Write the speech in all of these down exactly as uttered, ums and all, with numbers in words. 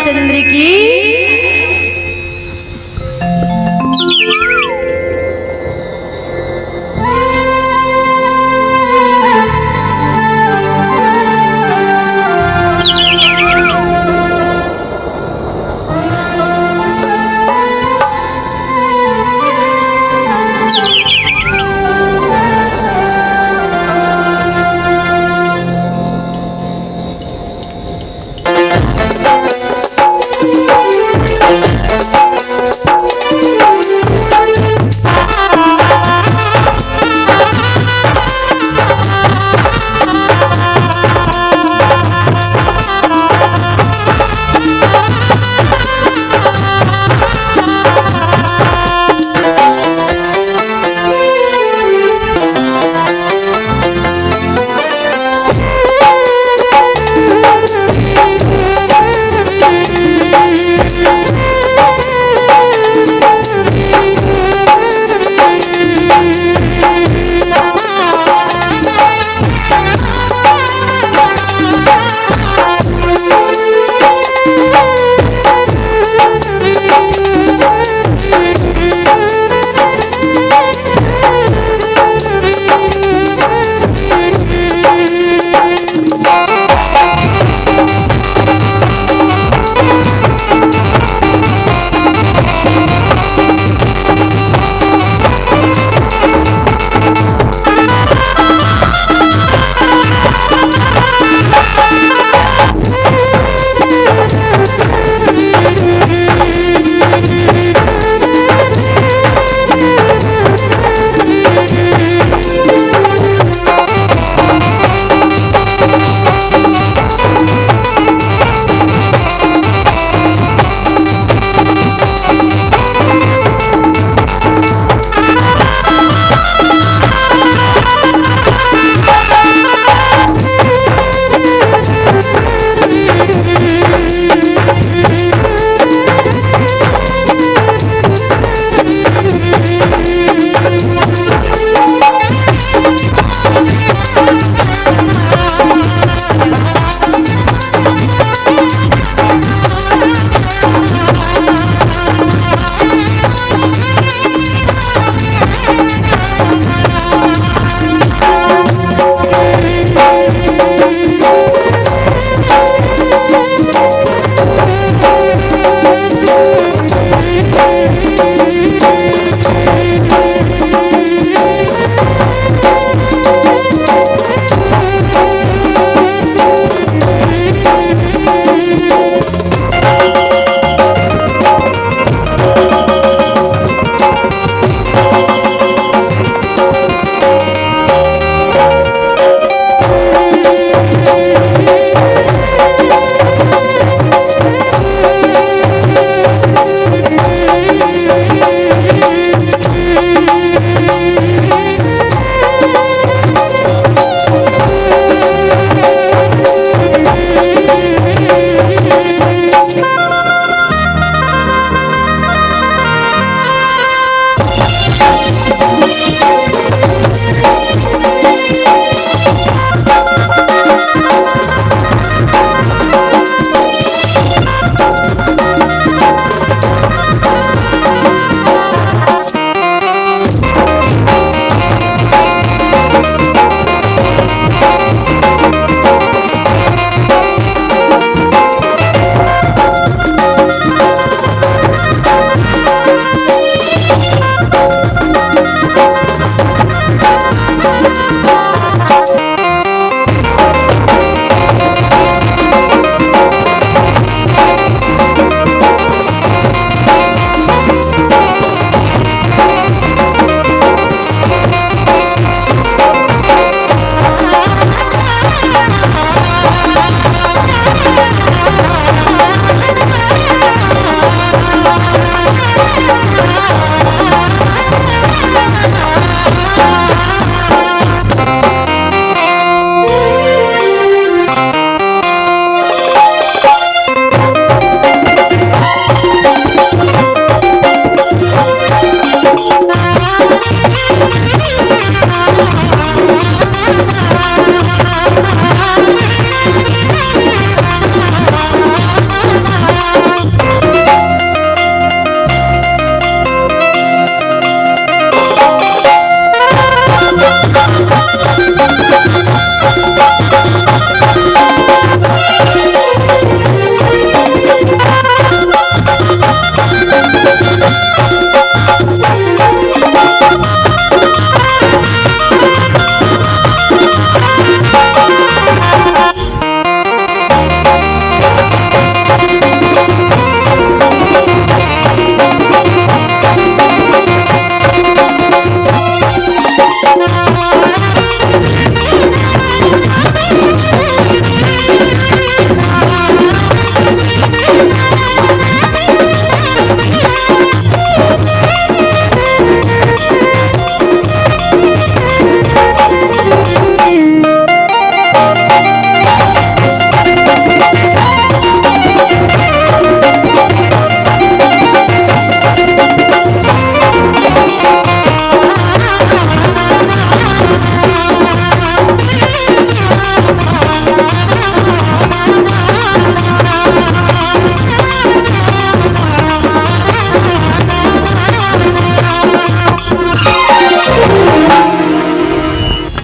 चंद्र की।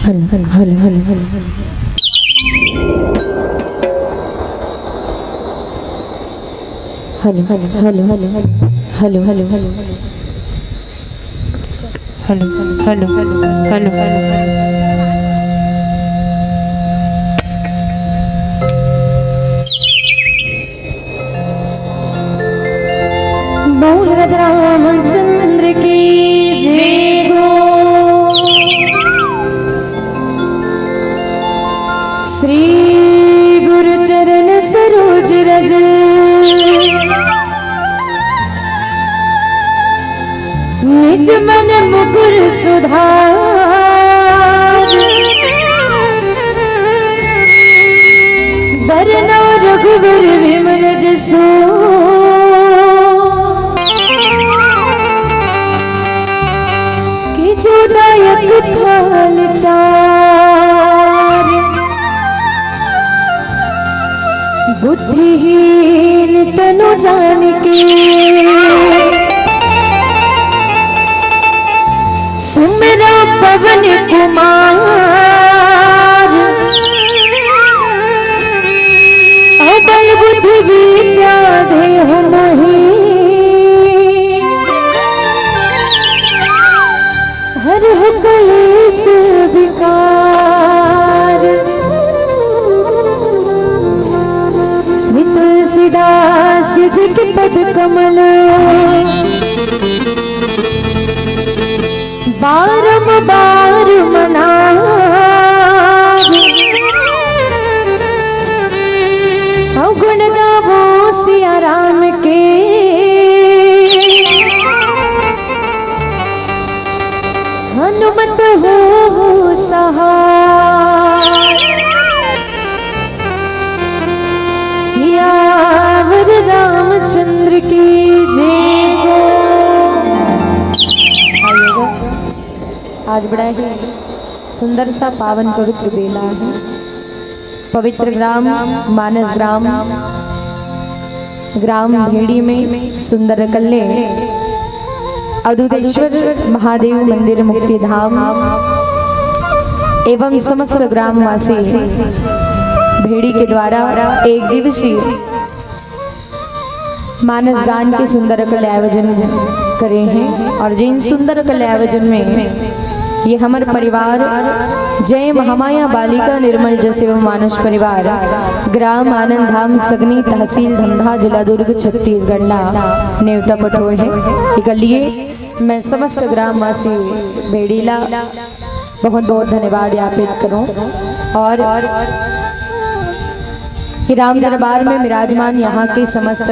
Hello, hello, hello, hello, hello, hello, hello, hello, hello, hello, hello, hello, hello, hello, hello, hello, hello. बोल राजा रामचंद्र की जय हो। श्री गुरु चरण सरोज रज, निज मन मुकुर सुधार। बरनउँ रघुबर विमल जसु, कीजो दायक फल चार। बुद्धिहीन तनु जानिके, सुमिरउँ पवन कुमार। अबल बुद्धि विद्या देहु मोहि, हरहु कलेस विकार। श्री तुलसीदास जी के पद कमल, बारंबार मनावुँ। अवगुण गावो सिया राम के, हनुमत हो सहाय। सियावर रामचंद्र की जय हो। आज बड़ा ही सुंदर सा पावन पवित्र बेला है। पवित्र ग्राम मानस ग्राम, ग्राम भेड़ी में सुंदर कल्ले अवधूतेश्वर महादेव मंदिर मुक्ति धाम एवं समस्त ग्रामवासी भेड़ी के द्वारा एक दिवसीय मानस गान के सुंदर कल आयोजन करे हैं और जिन सुंदर कल आयोजन में ये हमर परिवार जय महामाया बालिका निर्मल जस एवं मानस परिवार, ग्राम आनंद धाम, सगनी तहसील धमधा, जिला दुर्ग, छत्तीसगढ़ ला नेवता पठोए है। एकर लिए मैं समस्त ग्रामवासी भेड़ी ला बहुत बहुत धन्यवाद ज्ञापित करूं और कि राम दरबार में विराजमान यहाँ के समस्त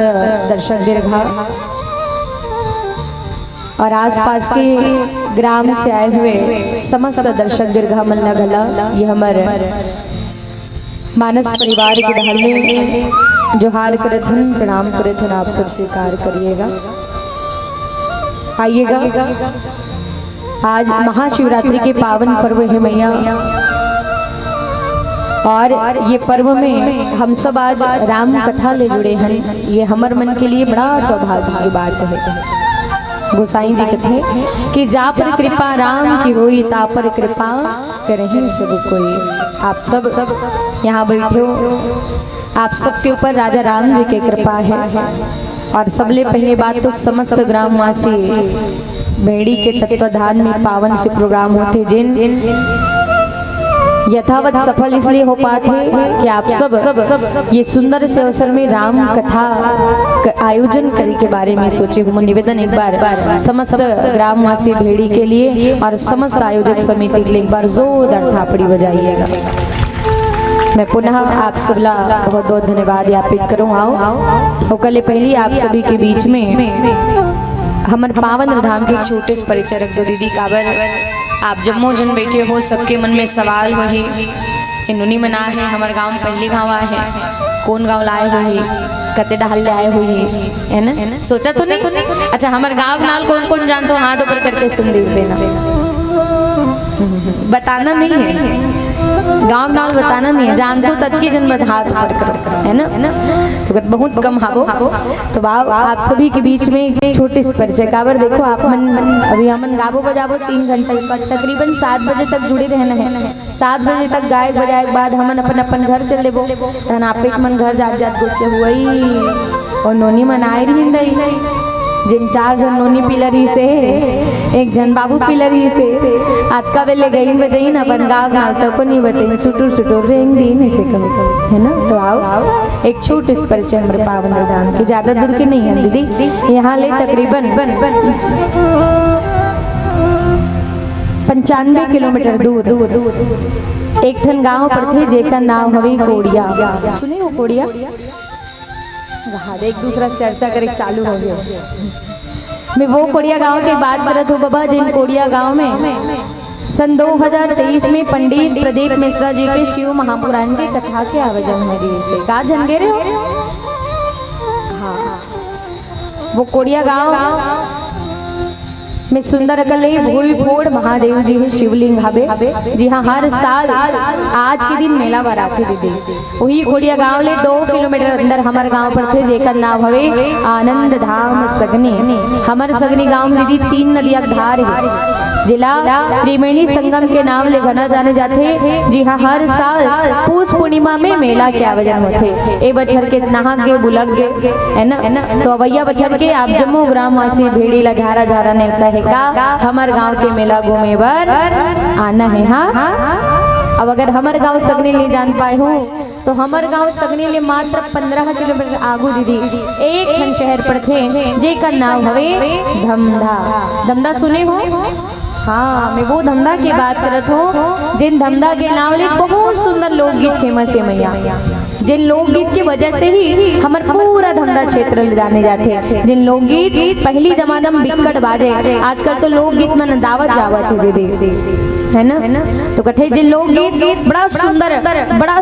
दर्शक दीर्घा और आसपास के ग्राम से आए हुए समस्त दर्शक दीर्घा मन ला घला ये हमर मानस परिवार के डहर ले जोहार करत हन, प्रणाम करत हन, आप सब स्वीकार करिएगा, आइएगा। आज महाशिवरात्रि के पावन पर्व है मैया, और ये पर्व में हम सब आज राम कथा ले जुड़े हैं। ये हमर मन के लिए बड़ा सौभाग्य की बात है। गोसाई जी कहते हैं कि जा पर कृपा राम की होई, ता पर कृपा करही सब कोई। आप सब यहाँ बैठे हो, आप सबके ऊपर राजा राम जी के कृपा है। और सबले पहले बात तो समस्त ग्रामवासी भेड़ी के तत्वाधान में पावन से प्रोग्राम होथे, जिन यथावत सफल इसलिए हो पाथे कि आप सब ये सुंदर से अवसर में राम कथा क आयोजन करे के बारे में सोचे हो। मोर निवेदन एक बार समस्त ग्रामवासी भेड़ी के लिए और समस्त आयोजक समिति के लिए एक बार जोरदार थापड़ी बजाइएगा। मैं पुनः आप सबला बहुत बहुत धन्यवाद ज्ञापित करूँ। आओ, ओकर ले पहली आप सभी के बीच में हमर पावन धाम के छोटे से परिचय रख दो दीदी, काबर आप जम्मो जन बैठे हो, सबके मन में सवाल होही, ये नोनी मन आए हे, हमर गांव में पहली घाव आए हे, कौन गांव ला आए होही, कते डहर ले आए होही, है ना? सोचा तो नहीं? अच्छा, हमर गांव नाल कौन कौन जानत हो, हाथ ऊपर करके संदेश देना, बताना नहीं है। गाँव के नाम बताना नहीं है, जानथो ततके जन बधात हर करो, है ना? तो बहुत कम हावो। तो बाव, आप सभी के बीच में एक छोटे से परिचय। काबर देखो, आप मन अभी हमन गाबो बजाबो तीन घंटा, पर तकरीबन सात बजे तक जुड़े रहना है। सात बजे तक गायक बजाए के बाद हमन अपन अपन घर चल देबो। तहन आपे के मन घर जात जात गोठिया हुई। और नोनी मन आए रहिन दई, जिन चार झन नोनी पिला रहिसे, एक झन बाबू पिला रहिसे। अतका बेले गइन बजइन अपन गाँव गाँव तको नहीं बतइन, सुटुर सुटुर रेंग दीन, ऐसे कहो, है ना? तो आओ, एक छोटे से परिचय हमर पावन धाम के, ज्यादा दूर के नहीं है दीदी, यहाँ ले तकरीबन पंचानवे किलोमीटर दूर एक ठन गांव पड़थे, जेकर नाम हवे कोड़िया। सुने हो कोड़िया? वहाँ एक दूसरा से चर्चा करे चालू हो गया। मैं वो कोड़िया गांव के बात करत हूँ बाबा, जिन कोड़िया गांव में सन दो हज़ार तेईस में पंडित प्रदीप मिश्रा जी के शिव महापुराण के कथा के आयोजन हो रही है। का झन गे रहे हो? हाँ, वो कोड़िया गांव में सुंदर अकन ले भूईफोड़ महादेव जी के शिवलिंग हवे, जिहाँ हर साल आज के दिन मेला भराथे दीदी। वही कोड़िया गांव ले दो किलोमीटर अंदर हमर गांव पड़थे, जेकर नाम हवे आनंद धाम सगनी। हमर सगनी गांव में दीदी तीन नदिया के धार हे, जेला त्रिवेणी संगम के नाम ले घना जाने जाथे, जिहाँ हर साल पूस पूर्णिमा में मेला के आयोजन होथे। ए बछर के नहा गे बुलक गे, है ना? तो अवइया बछर के आप जम्मो ग्रामवासी भेड़ी ला झारा झारा नेवता हे का, हमर गांव के मेला घूमे बर आना हे। हाँ, अब अगर हमर गांव सगनी नहीं जान पाए हो, तो हमर गांव सगनी ले मात्र पंद्रह किलोमीटर आगू दीदी एक ठन शहर पड़थे, जेकर नाम हवे धमधा। धमधा सुने हो? हाँ, मैं वो धमधा के बात करत हूँ, जिन धमधा के नाम ले बहुत सुंदर लोकगीत फेमस है मैया। जिन लोकगीत के वजह से ही हमर पूरा धमधा क्षेत्र ले जाने जाथे। जिन लोकगीत पहली जमाना में बिक्कट बाजे, आजकल तो लोकगीत मन दावत जावत हे दीदी, है ना? तो कथे जिन लोकगीत बड़ा सुंदर, बड़ा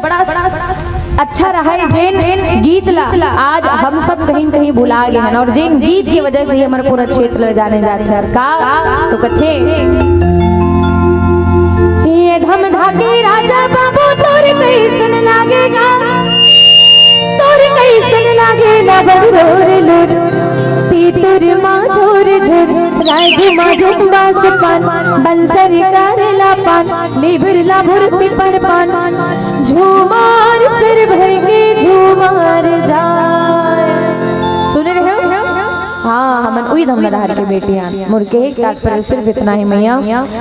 अच्छा रहा है, जेन गीत ला आज हम सब कहीं न कहीं भुला गए हैं, और जेन गीत के वजह से ही हमर पूरा क्षेत्र ले जाने जाथे। और का तो कथे, ये धमधा के राजा बाबू तोर कैसन लागेगा, तोर कैसन लागेला बगरोर लोर, तीतुर माँ झोर झोर, राजू माँ जुम्बास पान, बंसर करेला पान, लिबर लाभुर पिपर पान, झूमार सिर भर के झूमार जाए। सुने रहे हो? हाँ, हमन उही धमधा डहर के बेटी आन। मोर कहे के तात्पर्य सिर्फ इतना ही मैया।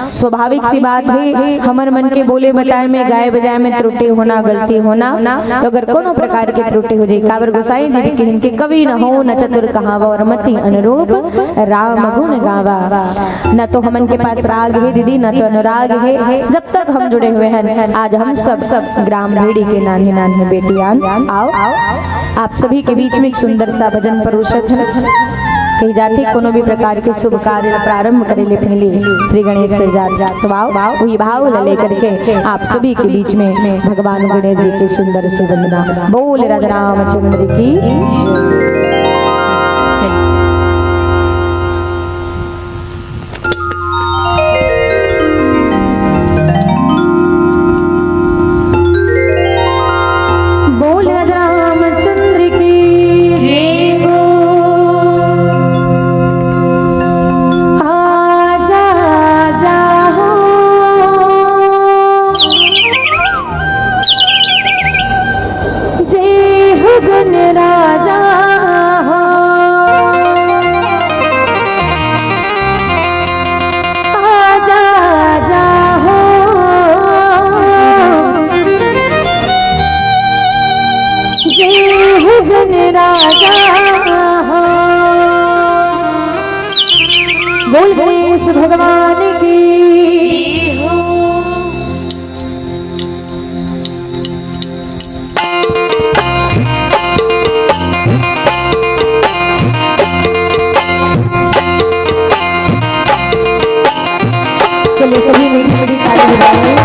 स्वाभाविक सी बात है, हमर मन के बोले बताए में, गाए बजाए में त्रुटि होना, गलती होना, तो अगर कोनो प्रकार के त्रुटि हो जाए, काबर गोसाई जी भी कहिन के कवि न हो न चतुर कहावा, और मति अनुरूप राम गुण गावा। न तो हमन के पास राग है दीदी, न तो अनुराग है। जब तक हम जुड़े हुए हैं, आज हम सब ग्राम भेड़ी के नान्हे नान्हे बेटियान, आओ, आप सभी के बीच में एक सुंदर सा भजन परोसत है। कही जाती कोनो भी प्रकार के शुभ कार्य प्रारंभ करे ले पहले श्री गणेश कही जात, तो आओ, वही भाव ला लेकर के आप सभी के बीच में भगवान गणेश जी की सुंदर सी वंदना। बोल राधा रामचंद्र की जय। बोल राजा रामचंद्र की जय हो। आजा, आजा हो। जय हो गण राजा हो। आजा, आजा हो। जय हो गण राजा हो। बोल गणेश भगवान की। चलिए, सभी मीठी मीठी ताली बजाएंगे।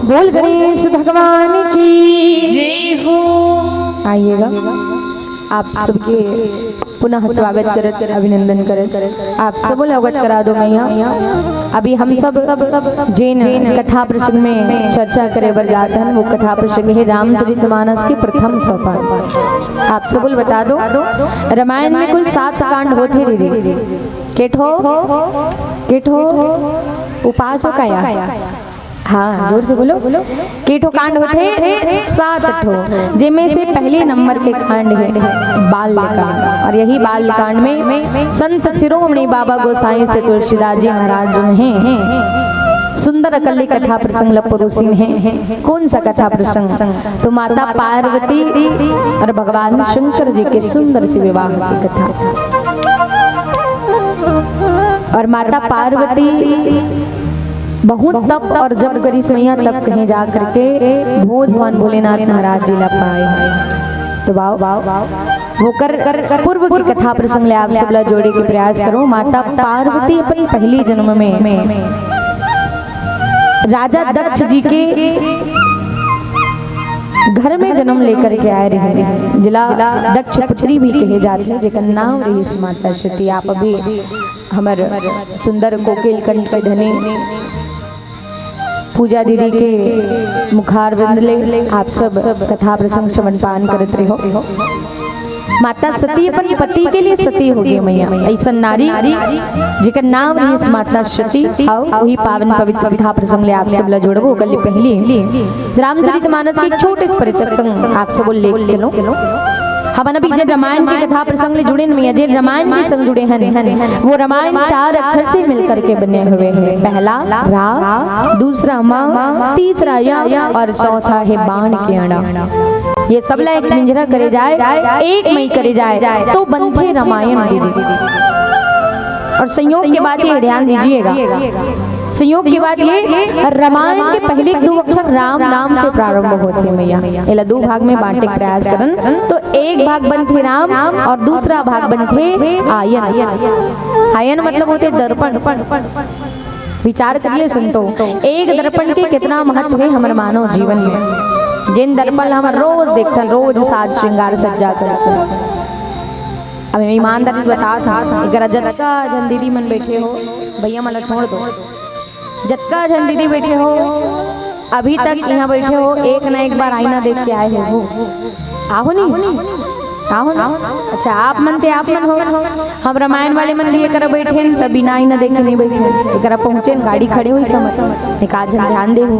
बोल गणेश भगवान की जय हो। आइएगा, आप सबके पुनः स्वागत करत, अभिनंदन करत, आप सबो ला अवगत करा दो मैया। अभी हम सब जेन कथा प्रसंग में चर्चा करे बर जात हन, वो कथा प्रसंग हे रामचरितमानस के प्रथम सोपान। आप सबो ला बता दो, रामायण में कुल सात कांड होथे दीदी। के ठो, के ठो उपास हो का या? हाँ, जोर से बोलो। के ठो कांड होथे? सात ठो, जेमे से पहले नंबर के कांड हे बाल कांड, और यही बाल कांड में संत शिरोमणि बाबा गोसाई श्री तुलसीदास जी महाराज जो हे सुंदर अकल्ली कथा प्रसंग ल परोसिन हे। कौन सा कथा प्रसंग? तो माता पार्वती और भगवान शंकर जी के सुंदर से विवाह की कथा। और माता पार्वती बहुत तप और जप करिस मैया, तब कहीं जा करके भगवान भोलेनाथ महाराज जी ला पाए। तो वाओ, वाओ, वाओ। ओकर पूर्व की कथा प्रसंग ले आप सब ला जोड़े के प्रयास करो। माता पार्वती अपन पहली जन्म में राजा दक्ष जी के घर में जन्म लेकर के आए रहे, जिला दक्ष पुत्री भी कहे जाते हैं, जेकर नाम रहिस माता सती। आप अभी हमर सुंदर कोकिल कंठ के धनी पूजा दीदी के मुखारविंद ले आप सब कथा प्रसंग श्रवण पान करत रहो। माता सती अपन पति के लिए सती हो गई मैया, ऐसन नारी जेकर नाम रहिस माता सती। आओ, वही पावन पवित्र कथा प्रसंग ले आप सब ला जोड़बो। ओकर ले पहली रामचरित मानस के एक छोटे से परिचय संग आप सब लेके चलो। हमन अभी जे रामायण के कथा प्रसंग ले जुड़े हन मैया, जे रामायण के संग जुड़े हन, वो रामायण चार अक्षर से मिलकर के बने हुए हैं। पहला रा, दूसरा मा, तीसरा या और चौथा है बाण के अड़ा। ये सब ला एक मिंजरा करे जाए, एक मई करे जाए तो बनथे रामायण दीदी। और संयोग की बात ये ध्यान दीजिएगा, संयोग की बात ये, रामायण के पहले दो अक्षर राम नाम से प्रारंभ होथे मैया। एला दो भाग में बांटे के प्रयास करन तो एक भाग बनथे राम और दूसरा भाग बनथे आयन। आयन मतलब होथे दर्पण। विचार करिए संतो, एक दर्पण के कितना महत्व हे हमर मानव जीवन में। जेन दर्पण ला हमन रोज देखथन, रोज साज श्रृंगार सज्जा करथन। अब मैं ईमानदारी बतात हंव, एकरा जतका झन दीदी मन बइठे हो, भइया मन ला छोड़ दो, जतका झन दीदी बइठे हो, अभी तक इहां बइठे हो, एक ना एक बार आईना देख के आए हो, आहो नहीं? आहो ना? अच्छा, आप मन ते आप मन हो, हम रामायण वाले मन भी एकरा बइठेन, त बिना आईना देखे नहीं बइठेन, एकरा पहुंचेन, गाड़ी खड़े होइस हमर, एकाध झन ध्यान दे हो।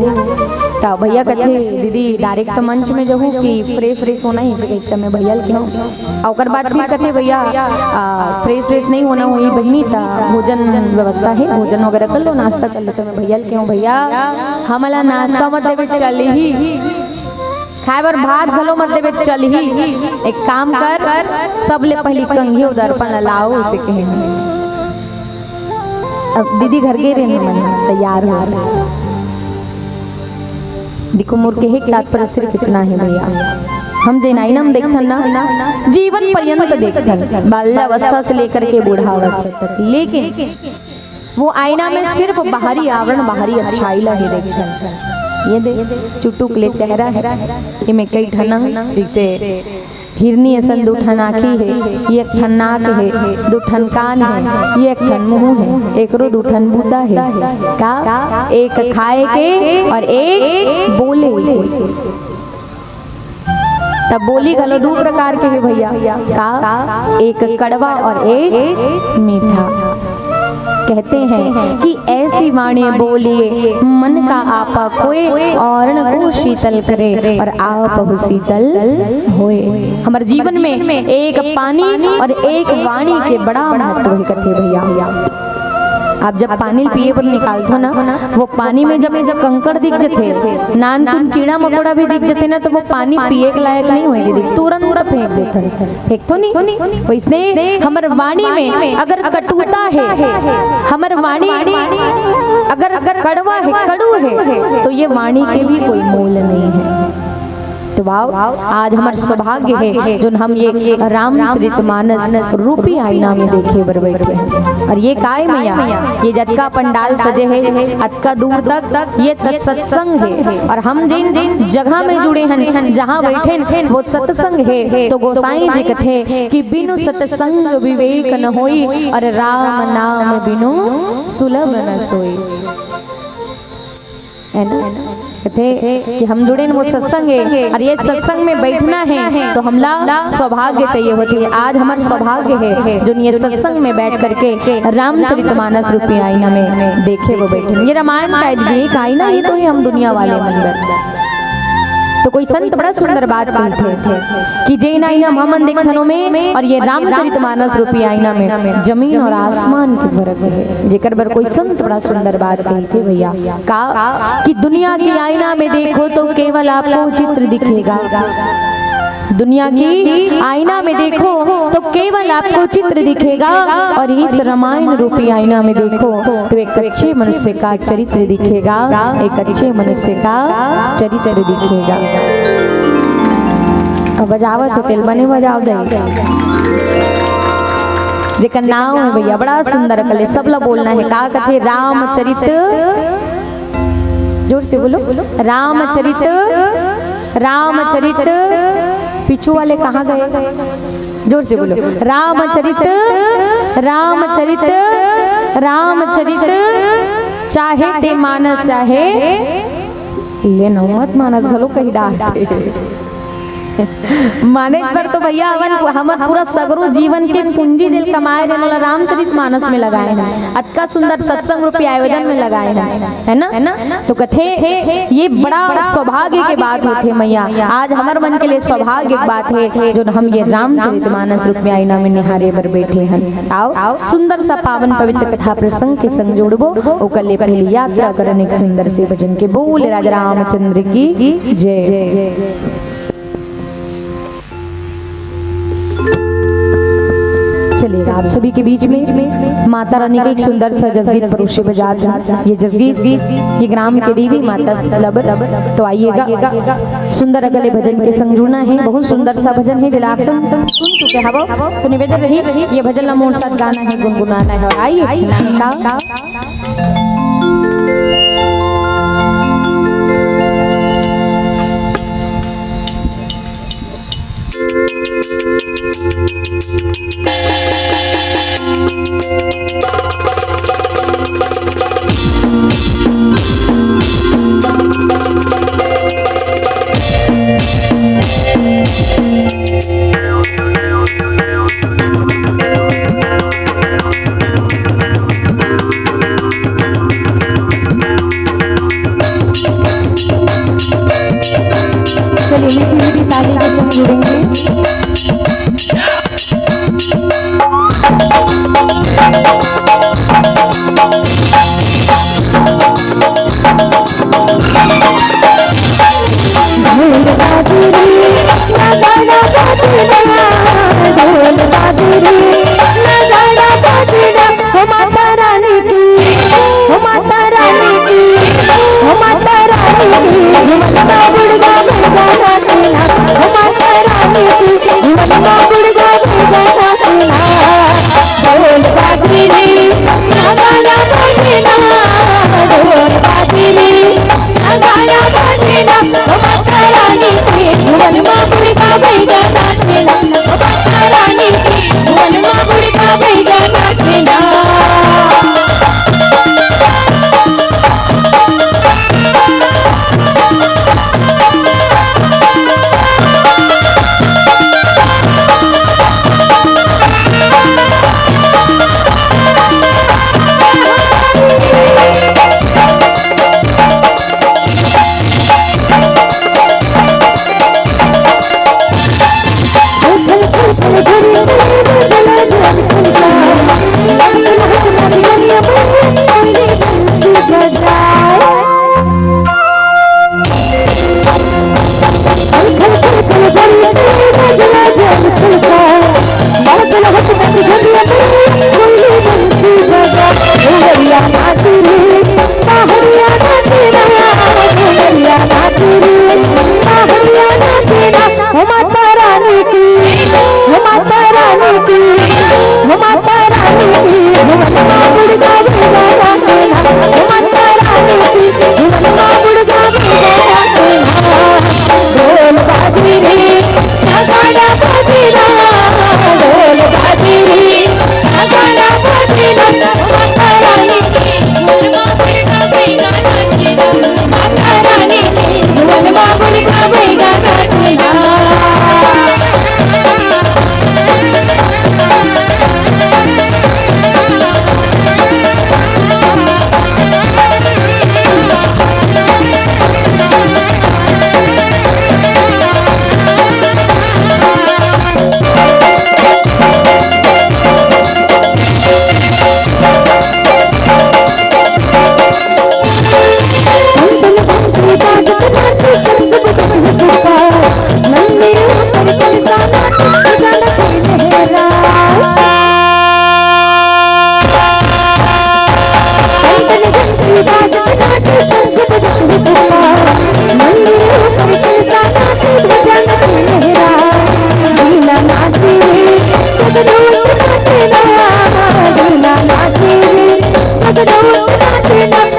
त भइया कथे, "दीदी, direct मंच में जाहू कि fresh व्रेश होना हे?" एक त मैं भइया ल कहूं, अउ ओकर बाद फिर कथे, "भइया, आ, fresh व्रेश नहीं होना होही बहिनी, त भोजन व्यवस्था हे, भोजन वगैरह कर लो, नाश्ता कर लो।" त मैं भइया ल कहूं, "भइया, हमला नाश्ता मत देबे, चलही, खाए बर भात घलो मत देबे, चलही। एक काम कर, सबले पहिली कंघी अउ दर्पण ला लाओ," उसे कहे। अब दीदी घर गे रेहेन, मन तैयार हो। देखो, मोर कहे के तात्पर्य सिर्फ इतना हे भइया, हम जेन आईना म देखथन ना, जीवन पर्यंत देखथन, बाल्यावस्था से लेकर के बूढ़ावस्था तक। लेकिन वो आईना में सिर्फ बाहरी आवरण, बाहरी अच्छाई ला ही देखथन। ये दे, चुटुक ले चेहरा हे, एमे कई ठन अंग, जइसे हिरनी असन दू ठन आँखी हे, एक ठन नाक हे, दू ठन कान हे, एक ठन मुंह हे, एकरो दू ठन बूता हे। का? एक खाए के अउ एक बोले के। त बोली घलो दू प्रकार के हे भइया। का? एक कड़वा अउ एक मीठा। कहते हैं कि ऐसी वाणी बोलिए, मन का आपा खोए, और को शीतल करे, और आप हो शीतल होए। हमर जीवन में एक पानी अउ एक वाणी के बड़ा महत्व हे, कथे भइया। आप जब पानी ल पिए बर निकालथो ना, वो पानी में जब कंकड़ दिख जथे, नानकुन कीड़ा मकोड़ा भी दिख जथे ना, त वो पानी पिए के लायक नहीं होय दीदी, तुरंत फेंक देथन। फेंकथो नहीं? वइसने हमर वाणी में अगर कटुता हे, हमर वाणी अगर, अगर कड़वा हे, कड़ू हे, त ये वाणी के भी कोई मोल नहीं हे। त वाओ, आज हमर सौभाग्य हे, जोन हम ये रामचरित मानस रूपी आईना में देखे बर बइठे हन। अउ ये काय मइया, ये जतका पंडाल सजे हे, अतका दूर तक ये त सत्संग हे, अउ हम जेन जगह में जुड़े हन, जहाँ बइठेन, वो सत्संग हे। त गोसाई जी कथे कि बिनु सत्संग विवेक न होई, अउ राम नाम बिनु सुलभ न सोई। हे ना? कथे कि हम जुड़ेन, वो सत्संग हे, अउ ये सत्संग में बइठना हे, त हमला सौभाग्य चाहिए होथे। आज हमर सौभाग्य हे, जोन ये सत्संग में बइठ करके रामचरित मानस रूपी आईना में देखे बर बइठेन। ये रामायण का एक आईना ही तो हे हम दुनिया वाले मन बर। त कोई संत बड़ा सुंदर बात कहिथे कि जेन आईना म हमन देखथन ओमे अउ ये रामचरित मानस रूपी आईना में जमीन अउ आसमान के फरक हे। जेकर बर कोई संत बड़ा सुंदर बात कहिथे भइया, का कि दुनिया की आईना में देखो तो केवल आपको चित्र दिखेगा। दुनिया की आईना में देखो तो केवल आपको चित्र दिखेगा, और इस रामायण रूपी आईना में देखो तो एक अच्छे मनुष्य का चरित्र दिखेगा, एक अच्छे मनुष्य का चरित्र दिखेगा। अब बजावत हो तेल बने बजाव दे। जेकर नाम हे भइया, बड़ा सुंदर कले, सब ला बोलना हे। का कथे? रामचरित, जोर से बोलो, रामचरित, रामचरित। पीछू वाले कहाँ गए? जोर से बोलो, रामचरित, रामचरित, रामचरित। चाहे ते मानस, चाहे ले नौ मत मानस घलो कहि डारथे। माने एक बार तो भइया, हमन, हमर पूरा सगरो जीवन के पूंजी जेन कमाए रहेन, ओला रामचरित मानस में लगाए हन, अतका सुंदर सत्संग रूपी आयोजन में लगाए हन, हे ना? त कथे, ये बड़ा सौभाग्य के बात होथे मइया। आज हमर मन के लिए सौभाग्य के बात हे, जोन हम ये रामचरित मानस रूपी आईना में निहारे बर बइठे हन। आओ, सुंदर सा पावन पवित्र कथा प्रसंग के संग जोड़बो, ओकर ले पहिली यात्रा करन एक सुंदर से भजन के। बोल राजा रामचंद्र की जय। चलिएगा, आप सभी के बीच में माता रानी के एक सुंदर सा जसगीत परोसे बजात हन। ये जसगीत, ये ग्राम के देवी माता ला बर, तो आइएगा। सुंदर अगले भजन के संग जुड़ना हे, बहुत सुंदर सा भजन हे, जेला आप सब सुन चुके हवव। तो निवेदन रही, ये भजन ला मोर साथ गाना हे, गुनगुनाना हे। अउ आइए, का?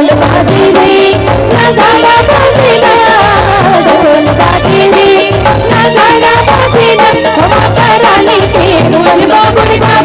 ढोल बाजे रे, नगाड़ा बाजे ना, ढोल बाजे रे, नगाड़ा बाजे ना, ओ माता रानी के बोल बाबुड़ का